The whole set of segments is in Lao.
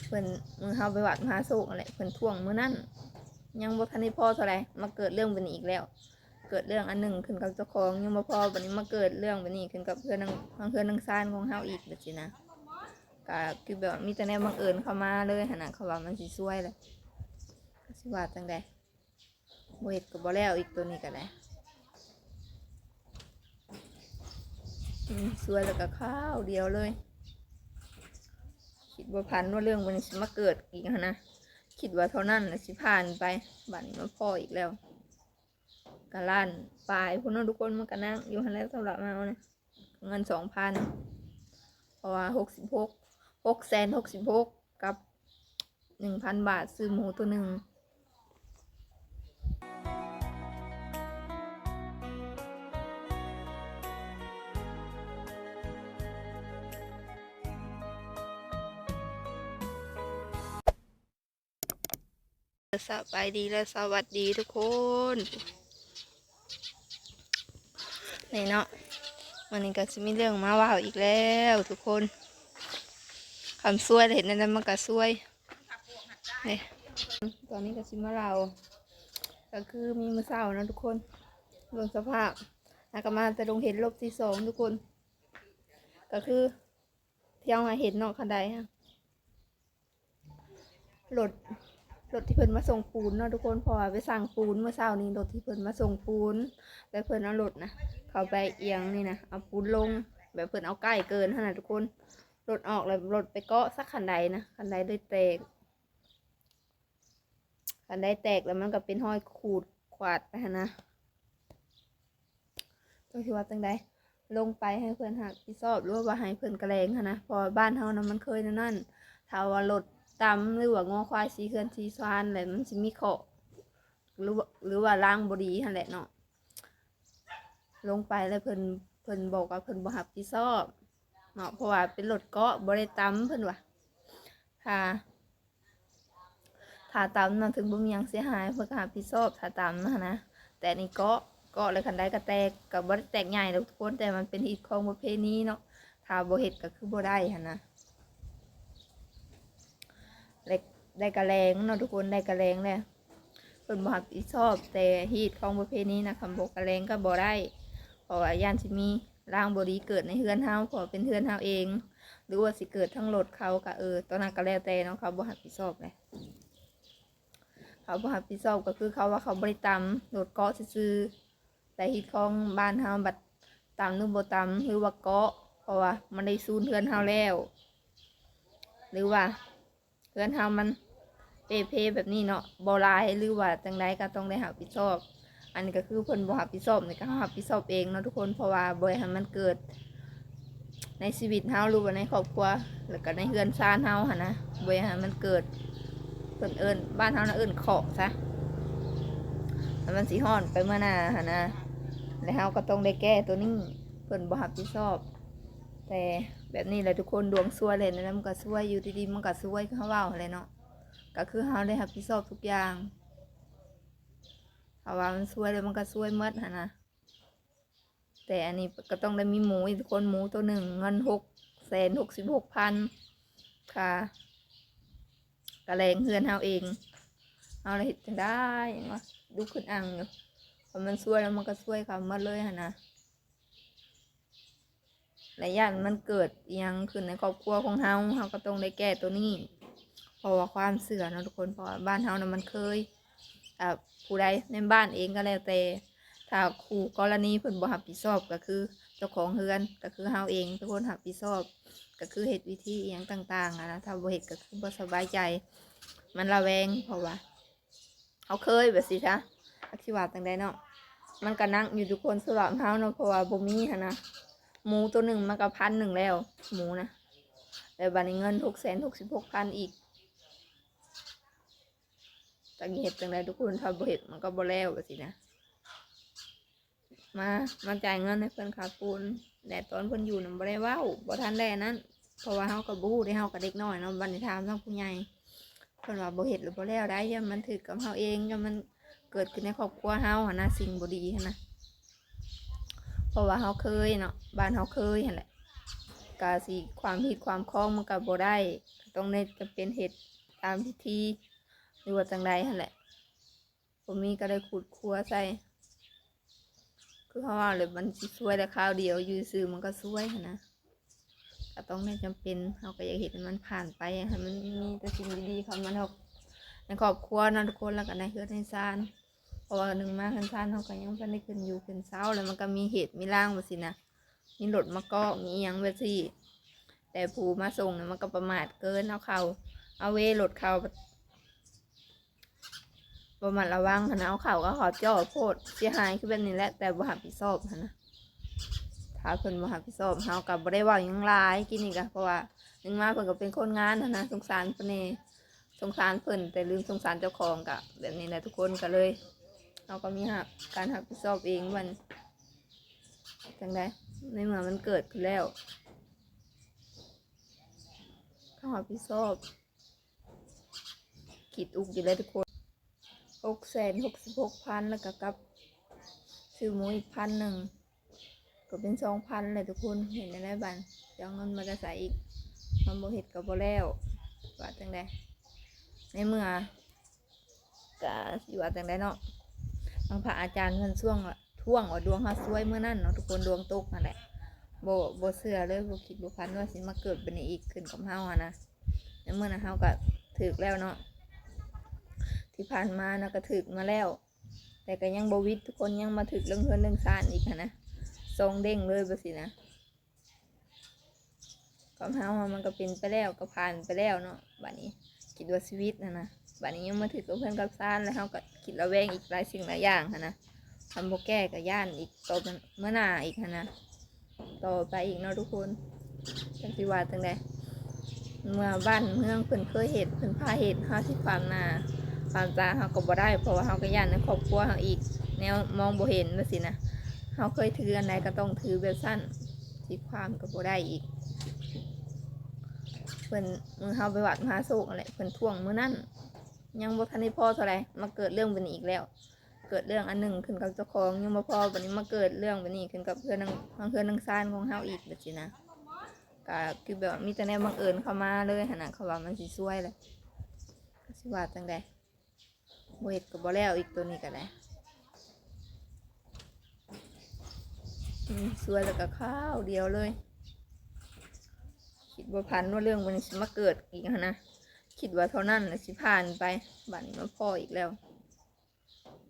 ເພິ່ນ ມື້ເຮົາໄປວັດມະຫາໂຊກຫັ້ນແຫຼະ ເພິ່ນທວງມື້ນັ້ນ ຍັງບໍ່ທັນໄດ້ພໍເທົ່າໃດ ມາເກີດເລື່ອງແບບນີ້ອີກແລ້ວ. ເກີດເລື່ອງອັນໜຶ່ງຂຶ້ນກັບເຈົ້າຂອງຍັງບໍ່ພໍ ບັດນີ້ມາເກີດເລື່ອງແບບນີ້ຂຶ້ນກັບເຮືອນນາງ ເຮືອນນາງຊານຂອງເຮົາອີກ ແບບຊີ້ນະ. ກະຄືແບບວ່າມີແຕ່ແນວບັງເອີນເຂົ້າມາເລີຍຫັ້ນນະ ເຂົາວ່າມັນຊິຊວຍແຫຼະ ກະຊິວ່າຈັ່ງໃດ ບໍ່ເຮັດກໍບໍ່ແລ້ວອີກ ໂຕນີ້ກໍໄດ້ ອືມ ຊວຍແລ້ວກໍຄາວດຽວເລີຍ. ຄິດບໍ່ຝັນວ່າເລື່ອງມັນຊິມາເກີດອີກຫັ້ນນະ ຄິດວ່າເທົ່ານັ້ນລະຊິຜ່ານໄປ ບັດນີ້ມາພໍ້ອີກແລ້ວ. ກະລ້ານປາຍພຸ້ນເນາະທຸກຄົນ ມັນກະໜັກຢູ່ຫັ້ນແຫຼະ ສຳລັບເຮົານະ ເງິນສອງພັນ ເພາະວ່າຫົກສິບຫົກ ຫົກແສນຫົກສິບຫົກ ກັບໜຶ່ງພັນບາດ ຊື້ໝູໂຕໜຶ່ງ. ສະບາຍດີ ແລະ ສະຫວັດດີທຸກຄົນ ນີ້ເນາະ ມື້ນີ້ກໍຊິມີເລື່ອງມາເວົ້າອີກແລ້ວທຸກຄົນ. ຄຳຊວຍເຮັດແນວໃດມັນກໍຊວຍ ນີ້ ຕອນນີ້ກໍຊິມາເລົ່າ ກໍຄືມີມື້ເຊົ້າເນາະທຸກຄົນ ເບິ່ງສະພາບ ຫາກໍມາແຕ່ໂຮງຮຽນລອບທີສອງທຸກຄົນ ກໍຄື ທີ່ເຮົາເຫັນເນາະ ຄັນໄດ ລົດ ລົດທີ່ເພິ່ນມາສົ່ງປູນເນາະທຸກຄົນ ເພາະວ່າໄປສັ່ງປູນມື້ເຊົ້ານີ້ ລົດທີ່ເພິ່ນມາສົ່ງປູນ ແລ້ວເພິ່ນເອົາລົດນະ ເຂົ້າໄປອຽງນີ້ນະ ເອົາປູນລົງ ແບບເພິ່ນເອົາໃກ້ເກີນຫັ້ນນະທຸກຄົນ. ລົດອອກແລ້ວ ລົດໄປເກາະໃສ່ຄັນໄດນະ ຄັນໄດເລີຍແຕກ ຄັນໄດແຕກແລ້ວມັນກໍເປັນຮອຍຂູດຂວາດໄປຫັ້ນນະ. ຈັກຊິວ່າຈັ່ງໃດ ລົງໄປໃຫ້ເພິ່ນຮັບຜິດຊອບ ຫຼືວ່າໃຫ້ເພິ່ນກະແລງຫັ້ນນະ ເພາະວ່າບ້ານເຮົານະມັນເຄີຍແນວນັ້ນ ຖ້າວ່າລົດຕຳ ຫຼືວ່າງົວຄວາຍຊິເຮືອນຊິຊານແຫຼະ ມັນຊິມີເຄາະ ຫຼືວ່າ ຫຼືວ່າລາງບໍ່ດີຫັ້ນແຫຼະເນາະ. ລົງໄປແລ້ວເພິ່ນ ເພິ່ນບອກວ່າເພິ່ນບໍ່ຮັບຜິດຊອບເນາະ ເພາະວ່າເປັນລົດເກາະ ບໍ່ໄດ້ຕຳ ເພິ່ນວ່າ ຖ້າ ຖ້າຕຳນະ ເຖິງບໍ່ມີຫຍັງເສຍຫາຍ ເພິ່ນກໍຮັບຜິດຊອບ ຖ້າຕຳຫັ້ນນະ. ແຕ່ອັນນີ້ເກາະ ເກາະແລ້ວຄັນໄດກໍແຕກ ກໍບໍ່ໄດ້ແຕກໃຫຍ່ດອກທຸກຄົນ ແຕ່ມັນເປັນຮີດຄອງປະເພນີເນາະ ຖ້າບໍ່ເຮັດກໍຄືບໍ່ໄດ້ຫັ້ນນະ. ໄດ້ ໄດ້ກະແລງເນາະທຸກຄົນ ໄດ້ກະແລງແລ້ວ ເພິ່ນບໍ່ຮັບຜິດຊອບ ແຕ່ຮີດຄອງປະເພນີນະ ຄັນບໍ່ກະແລງກໍບໍ່ໄດ້ ເພາະວ່າຢ້ານຊິມີລາງບໍ່ດີເກີດໃນເຮືອນເຮົາ ເພາະວ່າເປັນເຮືອນເຮົາເອງ ຫຼືວ່າຊິເກີດທາງລົດເຂົາ ກໍ ເອີ ຕອນນັ້ນກໍແລ້ວແຕ່ເນາະ ເຂົາບໍ່ຮັບຜິດຊອບແຫຼະ. ເຂົາບໍ່ຮັບຜິດຊອບ ກໍຄືເຂົາວ່າເຂົາບໍ່ໄດ້ຕຳ ລົດເກາະຊື່ໆ ແຕ່ຮີດຄອງບ້ານເຮົາບັດຕຳ ຫຼືບໍ່ຕຳ ຫຼືວ່າເກາະ ເພາະວ່າມັນໄດ້ສູນເຮືອນເຮົາແລ້ວ ຫຼືວ່າເຮືອນເຮົາມັນເປ່ເພແບບນີ້ເນາະ ບໍ່ຫຼາຍ ຫຼືວ່າຈັ່ງໃດກໍຕ້ອງໄດ້ຮັບຜິດຊອບ. ອັນນີ້ກໍຄືເພິ່ນບໍ່ຮັບຜິດຊອບນີ້ ກໍເຮົາຮັບຜິດຊອບເອງເນາະທຸກຄົນ ເພາະວ່າບໍ່ຢາກໃຫ້ມັນເກີດໃນຊີວິດເຮົາ ຫຼືວ່າໃນຄອບຄົວ ແລ້ວກໍໃນເຮືອນຊານເຮົາຫັ້ນນະ ບໍ່ຢາກໃຫ້ມັນເກີດ ເພິ່ນເອີ້ນ ບ້ານເຮົານະເອີ້ນເຄາະຊະ ແລ້ວມັນຊິຮ້ອນໄປເມື່ອໜ້າຫັ້ນນະ ແລ້ວເຮົາກໍຕ້ອງໄດ້ແກ້ໂຕນີ້ ເພິ່ນບໍ່ຮັບຜິດຊອບ. ແຕ່ແບບນີ້ແຫຼະທຸກຄົນ ດວງຊວຍແຫຼະ ແນວໃດມັນກໍຊວຍ ຢູ່ດີໆມັນກໍຊວຍ ຄືເຮົາເວົ້າຫັ້ນແຫຼະເນາະ ກໍຄືເຮົາໄດ້ຮັບຜິດຊອບທຸກຢ່າງ ຖ້າວ່າມັນຊວຍແລ້ວມັນກໍຊວຍໝົດຫັ້ນນະ. ແຕ່ອັນນີ້ກໍຕ້ອງໄດ້ມີໝູອີກທຸກຄົນ ໝູໂຕໜຶ່ງ ເງິນຫົກແສນຫົກສິບຫົກພັນ ຄ່າກະແລງເຮືອນເຮົາເອງ ເຮົາລະເຮັດຈັ່ງໃດວະ ລຸກຂຶ້ນອັ່ງຢູ່ ຄັນມັນຊວຍແລ້ວມັນກໍຊວຍເຂົາໝົດເລີຍຫັ້ນນະ. ແລະ ຢ້ານມັນເກີດອີ່ຫຍັງຂຶ້ນໃນຄອບຄົວຂອງເຮົາ ເຮົາກໍຕ້ອງໄດ້ແກ້ໂຕນີ້ ເພາະວ່າຄວາມເຊື່ອເນາະທຸກຄົນ ເພາະວ່າບ້ານເຮົານະມັນເຄີຍ ອ່າ ຜູ້ໃດໃນບ້ານເອງກໍແລ້ວແຕ່ ຖ້າຄູ່ກໍລະນີເພິ່ນບໍ່ຮັບຜິດຊອບ ກໍຄືເຈົ້າຂອງເຮືອນ ກໍຄືເຮົາເອງເປັນຄົນຮັບຜິດຊອບ ກໍຄືເຮັດວິທີອີ່ຫຍັງຕ່າງໆຫັ້ນນະ ຖ້າບໍ່ເຮັດກໍຄືບໍ່ສະບາຍໃຈ ມັນລະແວງ ເພາະວ່າ ເຮົາເຄີຍແບບຊີ້ຊະ ຈັກຊິວ່າຈັ່ງໃດເນາະ ມັນກະໜັກຢູ່ທຸກຄົນ ສຳລັບເຮົາເນາະ ເພາະວ່າບໍ່ມີຫັ້ນນະ ໝູໂຕໜຶ່ງມັນກະພັນໜຶ່ງແລ້ວ ໝູນະ ແລ້ວບາດນີ້ເງິນຫົກແສນຫົກສິບຫົກພັນອີກ ຈັກຊິເຮັດຈັ່ງໃດທຸກຄົນ ຖ້າບໍ່ເຮັດມັນກໍບໍ່ແລ້ວແບບຊີ້ນະ. ມາ ມາຈ່າຍເງິນໃຫ້ເພິ່ນຄ່າປູນ ແລະ ຕອນເພິ່ນຢູ່ນຳບໍ່ໄດ້ເວົ້າ ບໍ່ທັນໄດ້ອັນນັ້ນ ເພາະວ່າເຮົາກໍບໍ່ຮູ້ເດ້ ເຮົາກໍເດັກນ້ອຍເນາະ ບັດນີ້ຖາມທາງຜູ້ໃຫຍ່ ເພິ່ນວ່າບໍ່ເຮັດລະບໍ່ແລ້ວໃດ໋ ຢ້ານມັນຖືກກັບເຮົາເອງ ຢ້ານມັນເກີດຂຶ້ນໃນຄອບຄົວເຮົາຫັ້ນນະ ສິ່ງບໍ່ດີຫັ້ນນະ ເພາະວ່າເຮົາເຄີຍເນາະ ບ້ານເຮົາເຄີຍຫັ້ນແຫຼະ ກະຊິຄວາມຜິດຄວາມຄອງມັນກະບໍ່ໄດ້ ກະຕ້ອງໄດ້ຈຳເປັນເຮັດຕາມພິທີ ຫຼືວ່າຈັ່ງໃດຫັ້ນແຫຼະ. ບໍ່ມີກະໄດ້ຂຸດຂົວໃສ່ ຄືເຮົາວ່າແຫຼະ ມັນຊິຊວຍໄດ້ຄາວດຽວ ຢູ່ຊື່ມັນກະຊວຍຫັ້ນນະ. ກະຕ້ອງໄດ້ຈຳເປັນ ເຮົາກະຢາກເຮັດໃຫ້ມັນຜ່ານໄປ ໃຫ້ມັນມີແຕ່ສິ່ງດີໆເຂົ້າມາໃນຄອບຄົວເນາະທຸກຄົນ ແລ້ວກະໃນເຮືອນໃນຊານ. ເພາະວ່າໜຶ່ງມາເຮືອນຊານເຮົາກະຍັງບໍ່ທັນໄດ້ຂຶ້ນຢູ່ຂຶ້ນເຊົາ ແລ້ວມັນກະມີເຫດມີລາງແບບຊີ້ນະ ມີລົດມາເກາະ ມີອີ່ຫຍັງແບບຊີ້. ແຕ່ຜູ້ມາສົ່ງນະ ມັນກະປະໝາດເກີນ ເອົາເຂົ້າ ເອົາເວລົດເຂົ້າ ບໍ່ລະມັດລະວັງຫັ້ນນະ ເອົາເຂົ້າກະເຂົ້າເຈາະໂພດ ເສຍຫາຍຄືແບບນີ້ແຫຼະ ແຕ່ບໍ່ຮັບຜິດຊອບຫັ້ນນະ. ຖ້າເພິ່ນບໍ່ຮັບຜິດຊອບ ເຮົາກະບໍ່ໄດ້ເວົ້າຫຍັງຫຼາຍ ກິນນີ້ກະ ເພາະວ່າໜຶ່ງມາເພິ່ນກະເປັນຄົນງານຫັ້ນນະ ສົງສານເພິ່ນແດ່ ສົງສານເພິ່ນ ແຕ່ລືມສົງສານເຈົ້າຂອງ ກະແບບນີ້ແຫຼະທຸກຄົນ. ກະເລີຍ ເຮົາກະມີຮັບ ການຮັບຜິດຊອບເອງ ວ່າຈັ່ງໃດ ໃນເມື່ອມັນເກີດຂຶ້ນແລ້ວ ເຮົາຮັບຜິດຊອບ. ຄິດອຸກຢູ່ແລ້ວທຸກຄົນ ຫົກແສນຫົກສິບຫົກພັນ ແລ້ວກະກັບຊື້ໝູອີກພັນໜຶ່ງ ກະເປັນສອງພັນແລ້ວທຸກຄົນ. ເຮັດແນວໃດບາດ ຈະເອົາເງິນມາແຕ່ໃສອີກ ມັນບໍ່ເຮັດກະບໍ່ແລ້ວ ວ່າຈັ່ງໃດ. ໃນເມື່ອ ກະຊິວ່າຈັ່ງໃດເນາະ ບາງພະອາຈານເພິ່ນຊ່ວງ ທ້ວງວ່າດວງເຮົາຊວຍມື້ນັ້ນເນາະທຸກຄົນ ດວງຕົກຫັ້ນແຫຼະ. ບໍ່ ບໍ່ເຊື່ອເລີຍ ບໍ່ຄິດບໍ່ຝັນວ່າຊິມາເກີດແບບນີ້ອີກ ຂຶ້ນກັບເຮົາຫັ້ນນະ. ໃນມື້ນັ້ນເຮົາກະຖືກແລ້ວເນາະ ທີ່ຜ່ານມານະກະຖືກມາແລ້ວ ແຕ່ກະຍັງບໍ່ຫວິດທຸກຄົນ ຍັງມາຖືກເລື່ອງເຮືອນເລື່ອງຊານອີກຫັ້ນນະ ສອງເດ້ງເລີຍແບບຊີ້ນະ. ຄວາມເຮົາມັນກະເປັນໄປແລ້ວ ກະຜ່ານໄປແລ້ວເນາະ. ບາດນີ້ຄິດວ່າຊີວິດຫັ້ນນະ ບາດນີ້ຍັງມາຖືກກັບເຮືອນກັບຊານ ແລ້ວເຮົາກະຄິດລະແວງອີກຫຼາຍສິ່ງຫຼາຍຢ່າງຫັ້ນນະ. ຄັນບໍ່ແກ້ກະຢ້ານອີກຕໍ່ມື້ໜ້າອີກຫັ້ນນະ ຕໍ່ໄປອີກເນາະທຸກຄົນ. ຈັກຊິວ່າຈັ່ງໃດ ເມື່ອບ້ານເມືອງເພິ່ນເຄີຍເຮັດ ເພິ່ນພາເຮັດ ເຮົາຊິຂວາງໜ້າຂວາງຕາເຮົາກະບໍ່ໄດ້ ເພາະວ່າເຮົາກະຢ້ານໃນຄອບຄົວເຮົາອີກ ແນວມອງບໍ່ເຫັນແບບຊີ້ນະ. ເຮົາເຄີຍຖືອັນໃດກະຕ້ອງຖືແບບຊັ້ນ ຊິຂວາງກະບໍ່ໄດ້ອີກ. ເພິ່ນ ມື້ເຮົາໄປວັດມະຫາໂຊກຫັ້ນແຫຼະ ເພິ່ນທ້ວງມື້ນັ້ນ ຍັງບໍ່ທັນໄດ້ພໍເທົ່າໃດ ມາເກີດເລື່ອງແບບນີ້ອີກແລ້ວ. ເກີດເລື່ອງອັນໜຶ່ງຂຶ້ນກັບເຈົ້າຂອງຍັງບໍ່ພໍ ບາດນີ້ມາເກີດເລື່ອງແບບນີ້ຂຶ້ນກັບເຮືອນນາງ ເຮືອນນາງຊານຂອງເຮົາອີກແບບຊີ້ນະ. ກະຄືແບບວ່າມີແຕ່ແນວບັງເອີນເຂົ້າມາເລີຍຫັ້ນນະ ເຂົາວ່າມັນຊິຊວຍແຫຼະ ກະຊິວ່າຈັ່ງໃດ ບໍ່ເຮັດກະບໍ່ແລ້ວອີກ ໂຕນີ້ກະໄດ້ ອືມ ຊວຍແລ້ວກະຄາວດຽວເລີຍ. ຄິດບໍ່ຝັນວ່າເລື່ອງມັນຊິມາເກີດອີກຫັ້ນນະ ຄິດວ່າເທົ່ານັ້ນລະຊິຜ່ານໄປ ບາດນີ້ມາພໍ້ອີກແລ້ວ.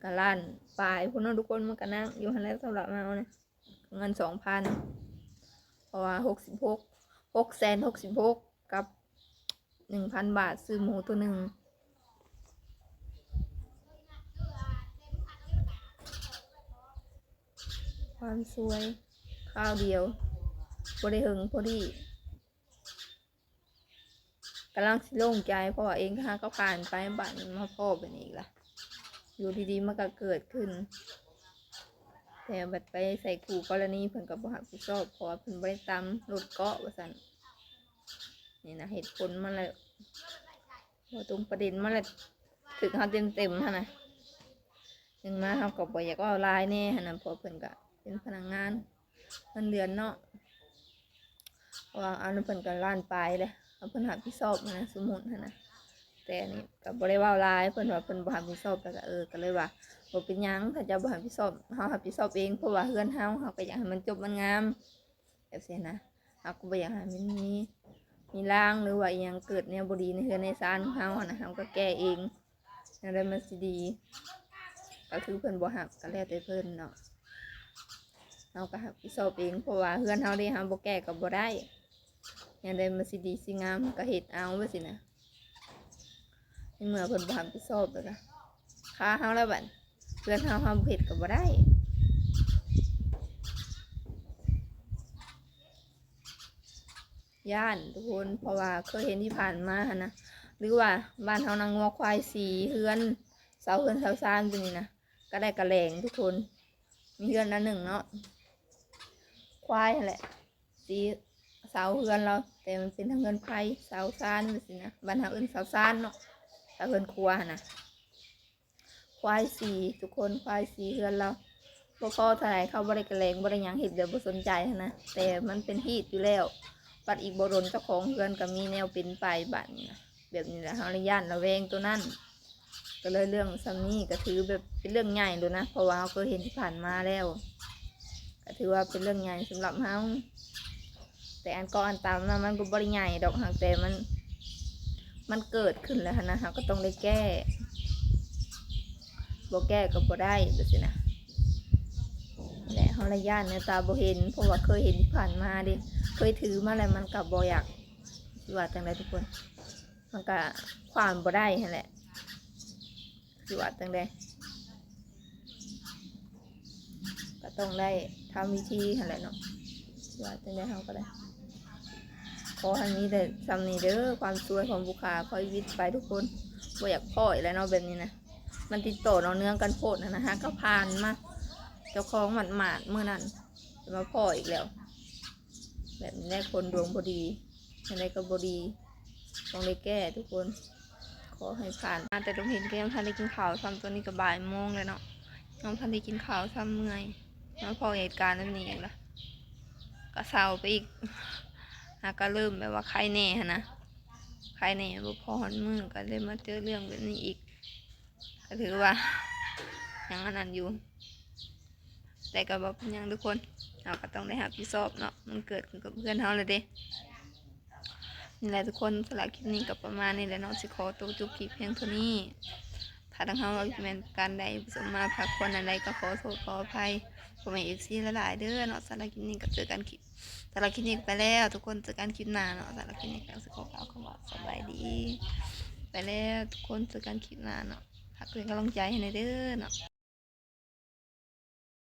ກະລ້ານປາຍພຸ້ນເນາະທຸກຄົນ ມັນກະໜັກຢູ່ຫັ້ນແຫຼະ ສຳລັບເຮົານະ ເງິນສອງພັນ ເພາະວ່າຫົກສິບຫົກ ຫົກແສນຫົກສິບຫົກ ກັບໜຶ່ງພັນບາດ ຊື້ໝູໂຕໜຶ່ງ. ຄວາມຊວຍຄາວດຽວ ບໍ່ໄດ້ເຫິງພໍດີ. ກຳລັງຊິໂລ່ງໃຈ ເພາະວ່າເອງຫາກະຜ່ານໄປ ບາດນີ້ມາພໍ້ແບບນີ້ອີກລະ ຢູ່ດີໆມັນກະເກີດຂຶ້ນ. ແຕ່ບັດໄປໃສ່ຄູ່ກໍລະນີ ເພິ່ນກະບໍ່ຮັບຜິດຊອບ ເພາະວ່າເພິ່ນບໍ່ໄດ້ຕຳລົດເກາະວ່າຊັ້ນ. ນີ້ນະ ເຫດຜົນມັນລະບໍ່ຕົງປະເດັນ ມັນລະຖືກເຮົາເຕັມໆຫັ້ນນະ. ເຖິງມາເຮົາກະບໍ່ຢາກເວົ້າຫຼາຍແນ່ຫັ້ນນະ ເພາະເພິ່ນກະເປັນພະນັກງານເງິນເດືອນເນາະ. ເພາະວ່າອັນນັ້ນເພິ່ນກະລ້ານປາຍເດ້ ເພິ່ນຮັບຜິດຊອບຫັ້ນນະ ສົມມຸດຫັ້ນນະ. ແຕ່ອັນນີ້ກະບໍ່ໄດ້ເວົ້າຫຼາຍ ເພິ່ນວ່າເພິ່ນບໍ່ຮັບຜິດຊອບ ແລ້ວກະ ເອີ ກະເລີຍວ່າບໍ່ເປັນຫຍັງ ຖ້າເຈົ້າບໍ່ຮັບຜິດຊອບ ເຮົາຮັບຜິດຊອບເອງ ເພາະວ່າເຮືອນເຮົາ ເຮົາກະຢາກໃຫ້ມັນຈົບມັນງາມ ແບບຊີ້ນະ. ເຮົາກະບໍ່ຢາກໃຫ້ມັນມີ ມີລາງ ຫຼືວ່າອີ່ຫຍັງເກີດແນວບໍ່ດີໃນເຮືອນໃນຊານຂອງເຮົາຫັ້ນນະ ເຮົາກະແກ້ເອງ. ແນວໃດມັນຊິດີ ກະຄືເພິ່ນບໍ່ຮັບກະແລ້ວແຕ່ເພິ່ນເນາະ ເຮົາກະຮັບຜິດຊອບເອງ ເພາະວ່າເຮືອນເຮົາເດ້ ເຮົາບໍ່ແກ້ກະບໍ່ໄດ້. ແນວໃດມັນຊິດີຊິງາມເຮົາກະເຮັດເອົາ ແບບຊີ້ນະ. ໃນເມື່ອເພິ່ນບໍ່ຮັບຜິດຊອບແລ້ວກະຄາເຮົາແລ້ວບາດ ເຮືອນເຮົາ ເຮົາບໍ່ເຮັດກະບໍ່ໄດ້. ຢ້ານທຸກຄົນ ເພາະວ່າເຄີຍເຫັນທີ່ຜ່ານມາຫັ້ນນະ ຫຼືວ່າບ້ານເຮົານະ ງົວຄວາຍສີເຮືອນ ເສົາເຮືອນເສົາຊານແບບນີ້ນະ ກະໄດ້ກະແຫຼງທຸກຄົນ. ມີເຮືອນອັນໜຶ່ງເນາະ ຄວາຍຫັ້ນແຫຼະ ສີເສົາເຮືອນລາວ ແຕ່ມັນເປັນທັງເຮືອນໄພ ເສົາຊານແບບຊີ້ນະ. ບ້ານເຮົາເອີ້ນເສົາຊານເນາະ ເສົາເຮືອນຄົວຫັ້ນນະ. ຄວາຍສີທຸກຄົນ ຄວາຍສີເຮືອນລາວ ບໍ່ພໍເທົ່າໃດ ເຂົາບໍ່ໄດ້ກະແຫຼງ ບໍ່ໄດ້ຫຍັງ ເຮັດແບບບໍ່ສົນໃຈຫັ້ນນະ ແຕ່ມັນເປັນຮີດຢູ່ແລ້ວ. ຄ ບັດອີກບໍ່ດົນເຈົ້າຂອງເຮືອນກໍມີແນວເປັນໄປບາດນີ້ນະ. ແບບນີ້ແຫຼະ ເຮົາລະຢ້ານລະແວງໂຕນັ້ນ ກໍເລີຍເລື່ອງສ່ຳນີ້ກໍຖືແບບເປັນເລື່ອງໃຫຍ່ໂລດນະ ເພາະວ່າເຮົາເຄີຍເຫັນທີ່ຜ່ານມາແລ້ວ ກໍຖືວ່າເປັນເລື່ອງໃຫຍ່ສຳລັບເຮົາ. ແຕ່ອັນກໍອັນຕາມນະ ມັນກໍບໍ່ໄດ້ໃຫຍ່ດອກ ຫາກແຕ່ມັນ ມັນເກີດຂຶ້ນແລ້ວຫັ້ນນະ ເຮົາກໍຕ້ອງໄດ້ແກ້ ບໍ່ແກ້ກໍບໍ່ໄດ້ ແບບຊີ້ນະ. ແລະເຮົາລະຢ້ານແນວຕາບໍ່ເຫັນ ເພາະວ່າເຄີຍເຫັນທີ່ຜ່ານມາເດ້ ເຄີຍຖືມາແລ້ວ ມັນກໍບໍ່ຢາກ ຊິວ່າຈັ່ງໃດທຸກຄົນ ມັນກະຂວາງບໍ່ໄດ້ຫັ້ນແຫຼະ ຊິວ່າຈັ່ງໃດ ກໍຕ້ອງໄດ້ທຳວິທີຫັ້ນແຫຼະເນາະ ຊິວ່າຈັ່ງໃດເຮົາກໍໄດ້ ຂໍໃຫ້ມີແຕ່ສ່ຳນີ້ເດີ ຄວາມຊ່ວຍຂອງຜູ້ຂ້າ ຂ້ອຍວິດໄປທຸກຄົນ ບໍ່ຢາກພໍ້ອີກແລ້ວເນາະ ແບບນີ້ນະ ມັນຕິດຕໍ່ເນາະ ເນື່ອງກັນໂພດຫັ້ນນະ ຫາກໍຜ່ານມາ ເຈົ້າຂອງໝາດໆ ມື້ນັ້ນ ມາພໍ້ອີກແລ້ວ ແບບນີ້ແຫຼະ ຄົນດວງບໍ່ດີ ຈັ່ງໃດກໍບໍ່ດີ ຕ້ອງໄດ້ແກ້ທຸກຄົນ ຂໍໃຫ້ຜ່ານ. ມາແຕ່ດົງເຫັນກໍຍັງບໍ່ທັນໄດ້ກິນເຂົ້າຊ້ຳ ຕອນນີ້ກໍບ່າຍໂມງແລ້ວເນາະ ຍັງບໍ່ທັນໄດ້ກິນເຂົ້າຊ້ຳ ເມື່ອຍ ມາພໍ້ເຫດການແບບນີ້ອີກລະ ກໍເຊົາໄປອີກ ຫາກໍເລີ່ມແບບວ່າໄຄແດ່ຫັ້ນນະ ໄຄແດ່ ບໍ່ພໍ້ຮອດມື້ ກໍເລີຍມາເຈີເລື່ອງແບບນີ້ອີກ ກໍຖືວ່າຍັງອັນນັ້ນຢູ່ ແຕ່ກໍບໍ່ເປັນຫຍັງທຸກຄົນ ເຮົາກໍຕ້ອງໄດ້ຮັບຜິດຊອບເນາະ ມັນເກີດຂຶ້ນກັບເພື່ອນເຮົາແລ້ວເດ້ ນີ້ແຫຼະທຸກຄົນ ສຳລັບຄລິບນີ້ກໍປະມານນີ້ແຫຼະເນາະ ຊິຂໍໂຕຈົບຄລິບພຽງເທົ່ານີ້ ຖ້າທາງເຮົາເວົ້າຜິດແມ່ນປະການໃດ ປະສົມມາພາກຄວນອັນໃດກໍຂໍໂທດຂໍອະໄພພໍ່ແມ່ເອັຟຊີຫຼາຍໆເດີເນາະ ສຳລັບຄລິບນີ້ກໍເຈີກັນຄລິບ ສຳລັບຄລິບນີ້ກໍໄປແລ້ວທຸກຄົນ ເຈີກັນຄລິບໜ້າເນາະ ສຳລັບຄລິບນີ້ກໍຊິຂໍກ່າວຄຳວ່າສະບາຍດີ ໄປແລ້ວທຸກຄົນ ເຈີກັນຄລິບໜ້າເນາະ ຝາກເປັນກຳລັງໃຈໃຫ້ແດ່ເດີເນາະ.